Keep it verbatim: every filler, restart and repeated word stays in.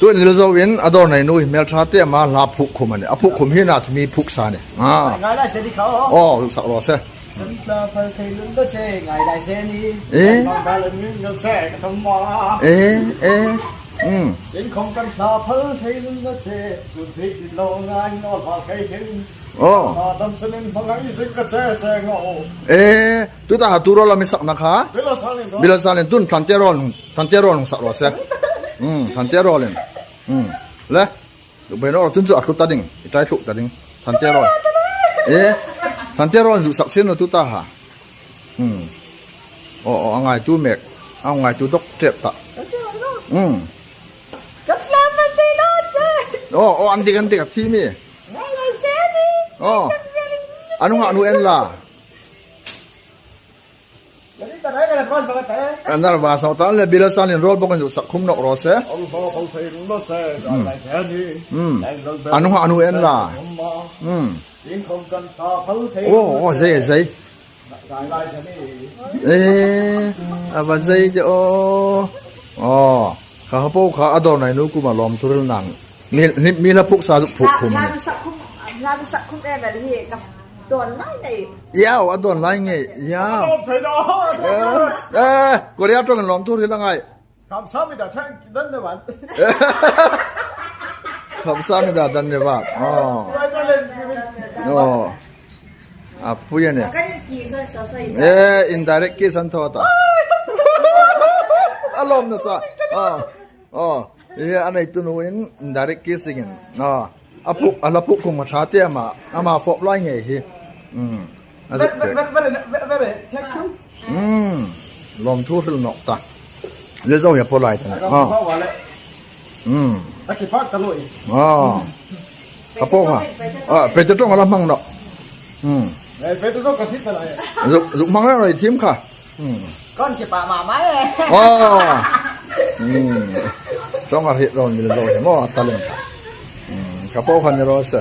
Tuhin Lilzo in a dawr nei nu hi hmel ṭha te ama hla phuk khum a nih. A phuk khum hi na chu mi phuk sa ni. Ah. Ngai lai se ni kha o. Oh, sak raw se. Kan hla phal thei lung da che, ngai lai se ni. Eh? Kan hla phal min ngal che, ka thum ma. Eh, eh. Hmm. Sin khom kan hla phal thei lung da che, sun thei din lo ngai no hla thei thei. Oh. Hla dam chen in hmangai sik ka che se ngo. Eh, tuta ha tu rawl a mi sakna kha. Bila salin do. Bila salin tun Thante rawl, Thante rawl sak raw se. Hmm, Thante rawl in. Hmm. Le. Lu bai no tun chu a tlu ta ding. I tai tlu ta ding. Thante rawl. Eh, Thante rawl zu sak sin no tuta ha. Hmm. Oh, oh, a ngaitu mek. A ngaitu dok ṭep ta. Hmm. Ka hla phal thei lung da che. Oh, oh, an dik, an dik a thi mi. Ngai lai se ni. Oh. A nunghak nu en la. Ka ni ta nai ka la kwan ba ka ta e. An dar ba sa ta le bila salin rawl bok an zu sak khum nawk raw se. Hla phal thei lung da che, ngai lai se ni. Hmm. Ngai lai se. A nunghak nu en la. Thum ma. Hmm. Sin khom kan hla phal thei lung da che. Oh, oh, zei, zei. Eh, a va zei de o. Oh, kha po kha a dawr nei nu kuoma lawmthu hril nang. Mi, mi, mi hla phuk sa zu phuk khum a nih. Hla sak khum, hla sak khum em em hi ka dawn lai nei. Yau, a dawn lai ngei. Yau. Lawm thei da. Eh, eh, Korea ṭawng lawmthu hril a ngai. Kamsahamnida, thank you, dhanyavad. Kamsahamnida, dhanyavad. Oh. Congratulations, giving. Oh. A pui a nih. Eh, indirect kiss an thaw ta. A lawmna sa. Oh. Oh. Eh, a neitu nu in indirect kissing in. Oh. A phuk, a hla phuk khum a ṭha te ama, ama fawp lai ngei hi. Hmm. A very, very, very, very, very, thank you. Hmm. Lawmthu hril nawk ta. Lilzo hi a po lai ta nih. Ah. Hmm. A kipak ta lo i. Ah. Kha po kha. Ah, Peter ṭawng a la hmang nawh. Hmm. Eh, Peter ṭawng ka thit ta lai. Zuk, zuk hmang nawh i thiem kha. Hmm. Kan kipak ma ma e. Oh. Hmm. Ṭawng a hriet rawn Lilzo hi maw a talent. Hmm. Kha po kha ni raw se.